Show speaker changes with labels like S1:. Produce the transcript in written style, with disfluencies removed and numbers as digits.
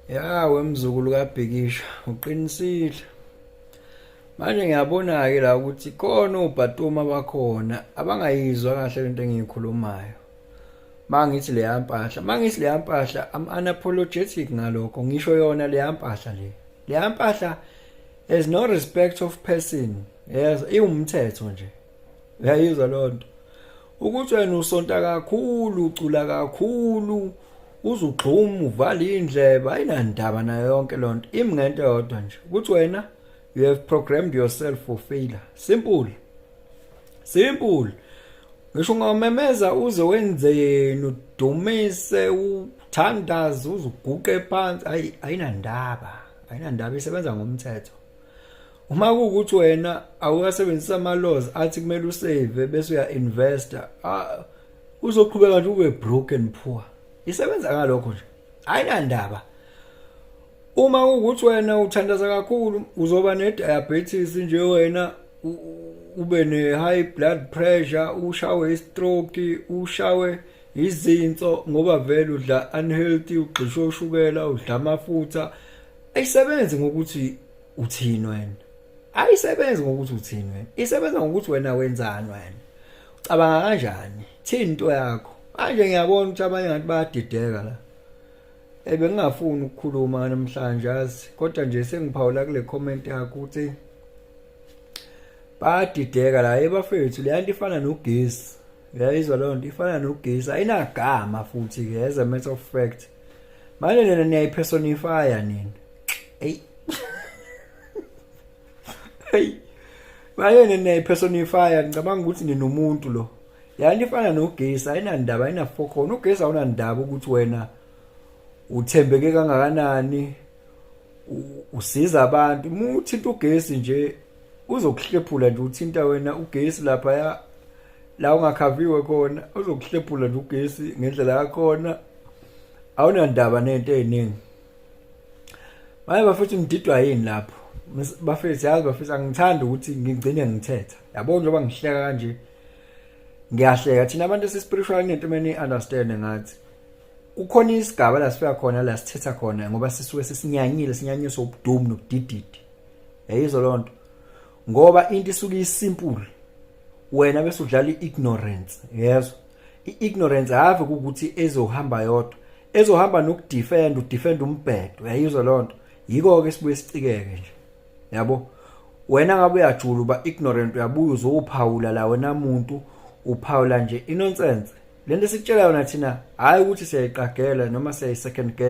S1: Ya wemzukulu kaBhikisha, uqinisile. Manje ngiyabona-ke la ukuthi khona obhatuma bakhona abangayizwa kahle lento engiyikhulumayo. Mangithi leya mpahla, mangithi leya mpahla, I'm unapologetic ngalokho, ngisho yona leya mpahla le. Leya mpahla has no respect of person. Yes, iwumthetho nje. Uyayizwa lonto. Ukuthi wena usonta kakhulu, ucula kakhulu, uzugxuma uvala indlebe, ayinandaba nayo yonke lonto. Imi ngento eyodwa nje, ukuthi wena you have programmed yourself for failure. Simple. Simple. Ngisho ungamemeza uze wenzeni, udumise, uthandaze, uzuguqe phansi, ayi, ayinandaba. Ayinandaba, isebenza ngomthetho. Uma kuwukuthi wena awukasebenzisa ama laws athi kumele usave bese uya investa, uzoqhubeka nje ube broke and poor. Isebenza ngalokho nje. Ayinandaba. Uma kuwukuthi wena uthandaza kakhulu, uzoba ne diabetes nje wena, ube ne high blood pressure, ushawe istroke, ushawe izinso, ngoba vele udla unhealthy, ugxisha oshukela, udla amafutha. Ayisebenzi ngokuthi uthini wena, ayisebenzi ngokuthi uthini wena, isebenza ngokuthi wena wenzani, wena ucabanga kanjani, thini into yakho. Manje ngiyabona ukuthi abanye ngathi bayadideka la. Ebengingafuni ukukhuluma namhlanje yazi, kodwa nje sengiphawula kule comment yakho ukuthi bayadideka la. Ebafethu, le nto ifana nogesi, uyayizwa leyo nto? Ifana nogesi, ayinagama futhi ke, as a matter of fact. Manje nina niyayipersonifya nina. Hey hey, manje nina niyayipersonifya, ngicabanga ukuthi ninomuntu lo. Yani ifana nogesi, ayinandaba, ayinafokhona. Ugesi awunandaba ukuthi wena uthembeke kangakanani, usiza abantu. Uma uthinta ugesi nje uzokuhlephula nje. Uthinta wena ugesi lapha ya la ungakhaviwe khona, uzokuhlephula nje ugesi ngendlela yakhona, awunandaba nento eziningi. Manje bafethu, ngididwa yini lapho bafethu? Yazi bafethu, angithandi ukuthi ngigcine ngithetha, yabo, njengoba ngihleka kanje, ngiyahleka. Thina abantu esi-spiritual kunento many understand ngathi kukhona isigaba la sifika khona la sithetha khona, ngoba sisuke sesinyanyile, sinyanyiswa ubudumu nobudididi, yayizwa loo nto? Ngoba into isuke isimple, wena bese udlala i-ignorance, yezwa? I-ignorance ave kukuthi ezohamba yodwa, ezohamba nokudefend, udefend umbhedo, uyayizwa loo nto? Yiko-ke sibuye sicikeke nje, yabo. Wena ngabe uyajula, uba ignorant, uyabuya uzophawula la wena muntu, uphawula nje inonsense. Lento esikutshela yona thina, hayi ukuthi siyayiqagela noma siyayi-second guess.